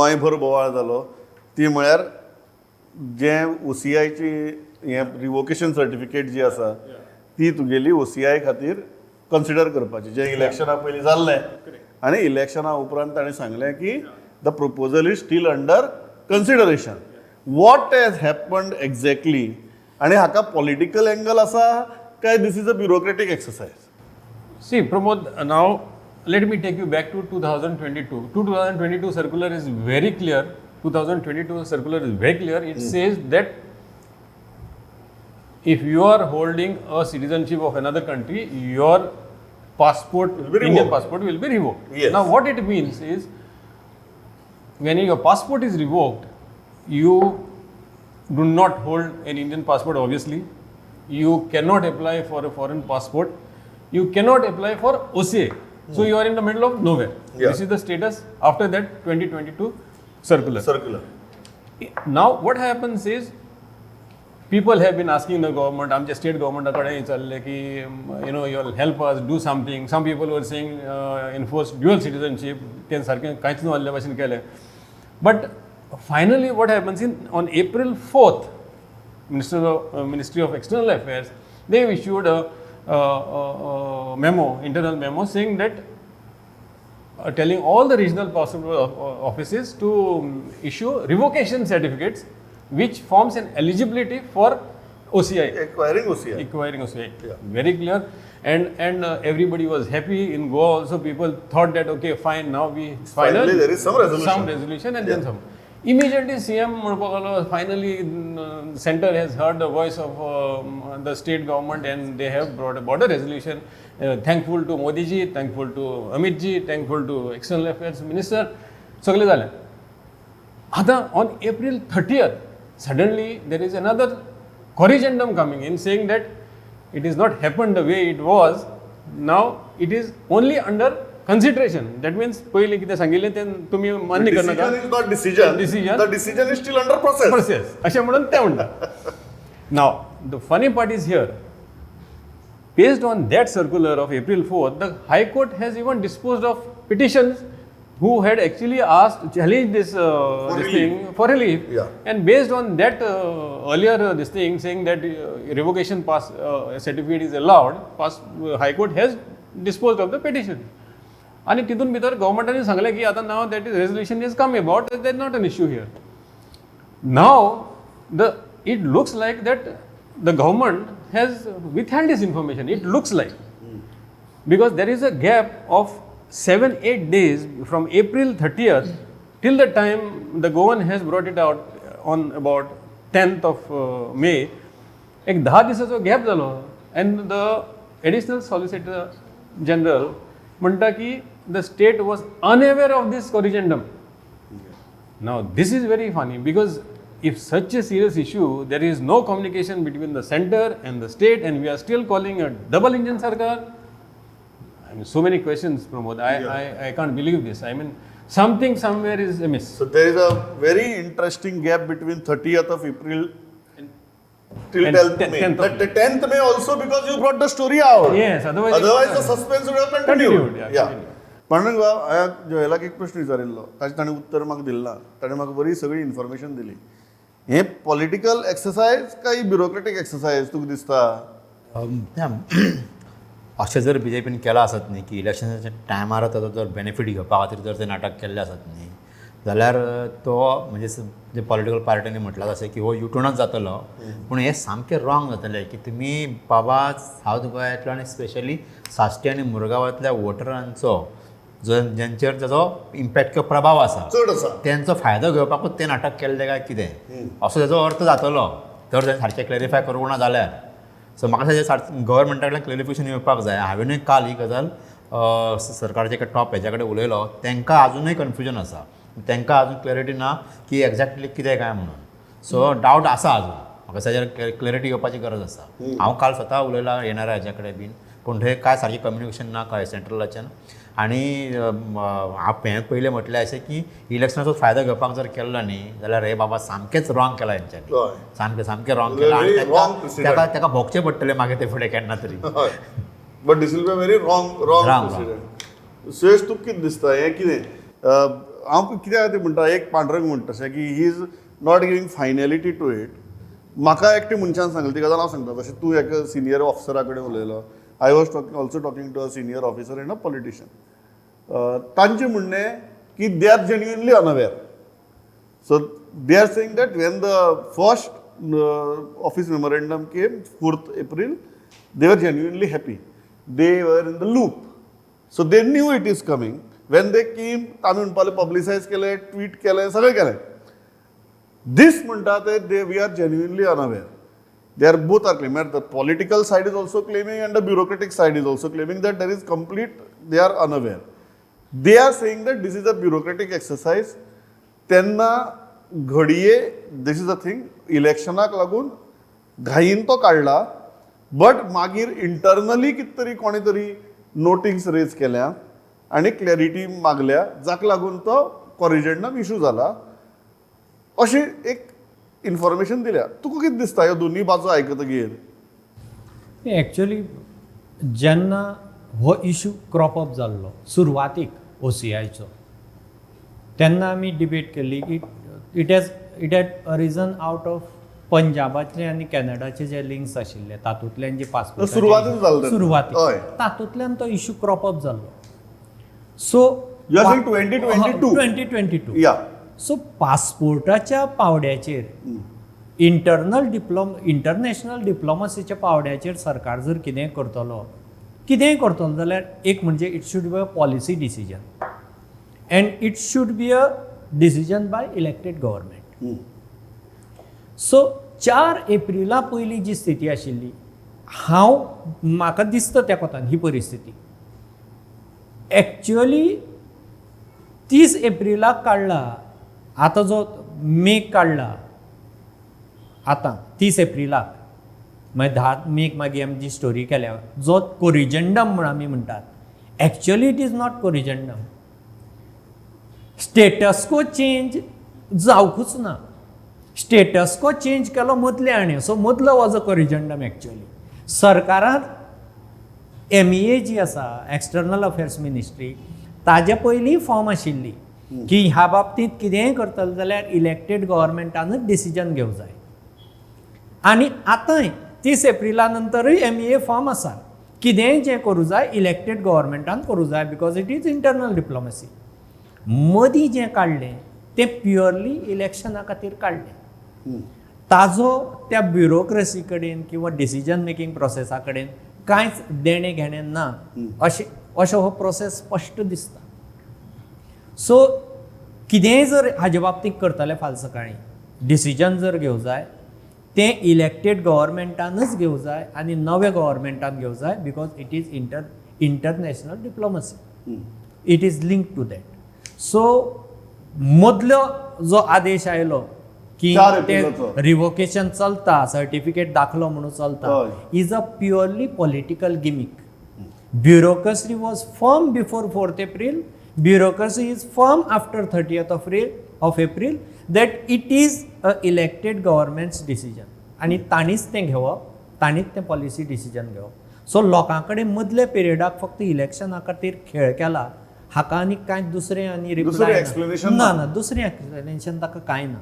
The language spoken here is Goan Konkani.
गोंयभर बोवाळ जालो ती म्हळ्यार जें ओसीआयची हें रिवोकेशन सर्टिफिकेट जी आसा ती तुगेली ओसीआय खातीर कन्सिडर करपाची, जें इलेक्शना पयलीं जाल्लें आनी इलेक्शना उपरांत ताणें सांगलें की the proposal is still under consideration. What has happened exactly आनी हाका पॉलिटिकल एंगल आसा काय this is a bureaucratic exercise? See, Pramod, now let me take you back to 2022. 2022 circular is very clear. 2022 circular is very clear. It says that if you are holding a citizenship of another country, your passport, Will be Indian revoked. Passport will be revoked. Now, what it means is when your passport is revoked, you do not hold an Indian passport, obviously. You cannot apply for a foreign passport. You cannot apply for OCI. So you are in the middle of nowhere. This is the status after that 2022 circular. Circular. Now, what happens is people have been asking the government, आमच्या स्टेट गव्हर्मेंटा कडेन विचारलें की you all help us do something. Some people were saying enforce dual citizenship. तें सारकें कांयच न्हू भशेन केलें. But finally what happens in on April 4th, Ministry of External Affairs, they issued a memo, internal memo, saying that telling all the regional passport offices to issue revocation certificates, which forms an eligibility for OCI. Acquiring OCI. Acquiring OCI. Very clear. And everybody was happy. In Goa also, people thought that, okay, fine, now we Finally, there is some resolution. Some resolution and then some. Immediately CM म्हणपाक लागलो, finally center has heard the voice of the state government and they have brought about a resolution. Thankful to Modi ji, thankful to Amit ji, thankful to External Affairs Minister. सगळें जालें. आतां on April 30th, suddenly there is another corrigendum coming in saying that it is not happened the way it was. Now it is only under consideration. That means पयलीं कितें सांगिल्लें तें तुमी मान्य करनाका. Decision is not decision. Decision. The decision is still under process. Process अशें म्हणून ते म्हणटा. Now the funny part is here, based on that circular of April 4th, the High Court has even disposed of petitions who had actually asked, challenged this relief. Thing for relief. And based on that earlier this thing saying that revocation pass certificate is allowed, pass High Court has disposed of the petition. आणि तितून भितर गव्हर्मेंटान सांगलें की आतां now that is resolution is come about, that not an issue here. Now, the it looks like that the government has withheld this information. It looks like, because there is a gap of 7-8 days from April 30th till the time the Goan has brought it out on about 10th of May. एक धा दिसाचो गॅप जालो and the Additional Solicitor General म्हणटा की the state was unaware of this corrigendum. Now, this is very funny because if such a serious issue, there is no communication between the center and the state, and we are still calling a double engine sarkar. I mean, so many questions, Pramod. I can't believe this. I mean, something somewhere is amiss. So there is a very interesting gap between 30th of April till And 10th May. 10th of But the 10th May also because you brought the story out. Yes, otherwise. Otherwise the suspense would have continued. Continued, yeah, continued. Pandurang बाब, हांवें जोएलाक एक प्रश्न विचारिल्लो, ताचें ताणें उत्तर म्हाका दिलें ना. ताणें म्हाका बरी सगळी इन्फॉर्मेशन दिली. हें पॉलिटिकल एक्सरसायज काय ब्युरोक्रेटीक एक्सरसायज तुका दिसता? ना, अशें जर बीजेपीन केलां आसत न्ही की इलेक्शनाच्या टायमार ताचो जर बेनिफीट घेवपा खातीर जर तें नाटक केल्लें आसत न्ही जाल्यार तो म्हणजे जे पॉलिटिकल पार्टींनी म्हटलां तशें की हो युटर्नच जातलो, पूण हें सामकें रॉंग जातलें की तुमी बाबा सावथ गोंयांतलो आनी स्पेशली साश्टी आनी मुरगांवांतल्या वोटरांचो जो जेंचेर ताजो इम्पॅक्ट किंवा प्रभाव आसा चड आसा. तेंचो फायदो घेवपाकूच तें नाटक केल्लें काय कितें असो तेजो अर्थ जातलो जर तें सारकें क्लॅरिफाय करूंक ना जाल्यार. सो म्हाका दिसता गव्हर्मेंटा कडल्यान क्लॅरिफिकेशन येवपाक जाय. हांवेनूय काल ही गजाल सरकारच्या एका टॉप हेज्या कडेन उलयलो. तांकां आजुनूय कन्फ्युजन आसा, तांकां अजून क्लॅरिटी ना की एग्जॅक्टली कितें काय म्हणून. सो डावट आसा अजून. म्हाका दिसता हेजेर क्लॅरिटी येवपाची गरज आसा. हांव काल स्वता उलयलां येणाऱ्या हेज्या कडेन बीन, पूण थंय काय सारकें कम्युनिकेशन ना कळ्ळें सेंट्रलाच्यान. आनी हांव हें पयलें म्हटलें अशें की इलेक्शनाचो फायदो घेवपाक जर केल्लो न्ही जाल्यार हे बाबा सामकेंच रॉंग केलां हेंच्यांनी. सामकें सामकें रॉंग केलां आनी Very wrong precedent. ताका ताका भोगचें पडटलें मागीर तें फुडें केन्ना तरी. हय, but this will be very wrong wrong Wrong. Precedent. Suyash, तुका कितें दिसता, हें कितें हांव कित्याक खातीर म्हणटा, एक पांडुरंग म्हणटा तशें की he is not giving finality to it. म्हाका एकटे मनशान सांगलें, ती गजाल हांव सांगता. तशें तूं एका सिनियर ऑफिसरा कडेन उलयलो, I was talking also talking to a senior officer and a politician. तांचें म्हणणें की they are genuinely unaware. So they are saying that when the first office memorandum came, 4th April, they were genuinely happy. They were in the loop. So they knew it is coming. When they came, आमी म्हणपाले पब्लिसायज केलें, ट्वीट केलें, सगळें केलें. दीस म्हणटा ते they we are genuinely unaware. They are both are claiming. The political side is also claiming and the bureaucratic side is also claiming that there is complete, they are unaware. They are saying that this is a bureaucratic exercise. तेन्ना घडये this is a thing इलेक्शनाक लागून घाईन तो काडला, बट मागीर इंटरनली कितें तरी कोणें तरी नोटिंग्स रेज केल्या आनी क्लॅरिटी मागल्या, जाका लागून तो कॉरिजेंडम इशू जाला, अशी एक इन्फॉर्मेशन दिल्या. तुका कितें दिसता ह्यो दोनूय बाजू आयकतगीर? एक्चुअली जेन्ना हो इशू क्रॉप अप जाल्लो सुरवातीक ओसीआयचो, तेन्ना आमी डिबेट केल्ली की it had arisen out of पंजाबाचे आनी कॅनडाचे जे लिंक्स आशिल्ले, तातूंतल्यान जे पासपोर्ट सुरवातीच जालें तेन्ना. सुरवातीक तातूंतल्यान तो इशू क्रॉप अप जाल्लो. So You are saying 2022? 2022. या. सो पासपोर्टाच्या पावड्याचेर, इंटरनल डिप्लोम इंटरनॅशनल डिप्लोमसीच्या पावड्याचेर सरकार जर कितेंय करतलो, कितेंय करतलो जाल्यार एक म्हणजे it should be a policy decision and it should be a decision by elected government. So 4 Aprilia पयलीं जी स्थिती आशिल्ली, हांव म्हाका दिसता त्या कोतान ही परिस्थिती एक्च्युअली 30 एप्रिलाक काडला. आतां जो मेक काडला आतां 30 एप्रिलाक, मागीर 10 मेक मागीर आमी जी स्टोरी केल्या, जो कोरिजेंडम म्हूण आमी म्हणटात, actually it is not corrigendum. Status quo change जावंकूच ना. स्टेटस को चेंज केलो मदले हाणें. सो मदलो was a corrigendum actually. सरकारान एमईए जी आसा, एक्सटर्नल अफेर्स मिनिस्ट्री, ताजे पयलीं फॉर्म आशिल्ली की ह्या बाबतींत कितेंय करतले जाल्यार इलेक्टेड गव्हर्मेंटानूच डिसिजन घेवंक जाय. आनी आतांय 30 एप्रिला नंतरूय एमईए फॉर्म आसा, कितेंय जें करूं जाय इलेक्टेड गव्हर्मेंटान करूं जाय, because it is internal diplomacy. मदीं जें काडलें तें प्युअरली इलेक्शना खातीर काडलें. ताजो त्या ब्युरोक्रेसी कडेन किंवा डिसिजन मेकींग प्रोसेसा कडेन कांयच देणें घेणें ना, अशें असो हो प्रोसेस स्पश्ट दिसता. सो कितेंय जर हाजे बाबतींत करतले, फाल्यां सकाळीं डिसिजन जर घेवंक जाय, तें इलेक्टेड गव्हर्मेंटानच घेवंक जाय आनी नव्या गव्हर्मेंटान घेवंक जाय, because it is international diplomacy, it is link to that. So मदलो जो आदेश आयलो की चार ते एप्रिलाचो. रिवोकेशन चलता, सर्टिफिकेट दाखलो म्हणून चलता, is a purely political gimmick. Bureaucracy was firm before 4th April, bureaucracy is firm after 30th of April that it is a elected government's decision आनी तांणीच तें घेवप, तांणीच तें पॉलिसी डिसिजन घेवप. सो लोकां कडेन मदल्या पिरियडाक फक्त इलेक्शना खातीर खेळ केला. हाका आनी कांय दुसरें आनी दुसरें रिप्लाय explanation ना. ना. ना, दुसरें एक्सप्लेनेशन ताका कांय ना.